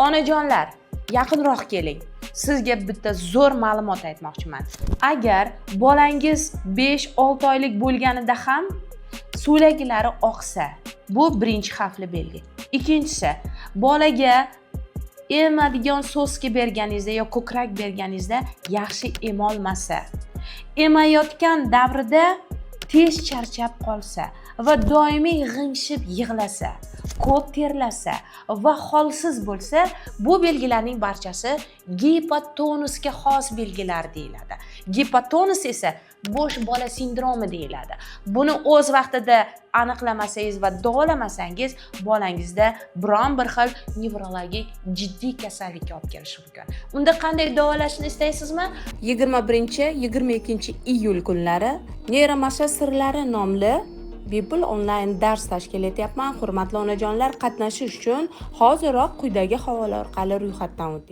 Onajonlar, yaqinroq keling. Sizga bitta zo'r ma'lumot aytmoqchiman. Agar bolangiz 5-6 oylik bo'lganida ham so'laklari oqsa, bu birinchi xavfli belgi. Ikkinchisi, bolaga emadigan соска berganingizda yo ko'krak berganingizda yaxshi emolmasa, emayotgan davrida tez charchab qolsa va doimiy g'ingshib yig'lasa, ko'p terlasa va holsiz bo'lsa, bu belgilarning barchasi gipotonusga xos belgilar deyiladi. Gipotonus esa bo'sh bola sindromi deyiladi. Buni o'z vaqtida aniqlamasangiz va davolamasangiz, bolangizda biron bir xil nevrologik jiddiy kasallikka olib kelishi mumkin. Unda qanday davolashni istaysizmi? 21-22 iyul kunlari "Neyromassaj sirlari" nomli bepul onlayn dars tashkil etyapman. Hurmatli onajonlar, qatnashish uchun hoziroq quyidagi havola orqali ro'yxatdan o'ting.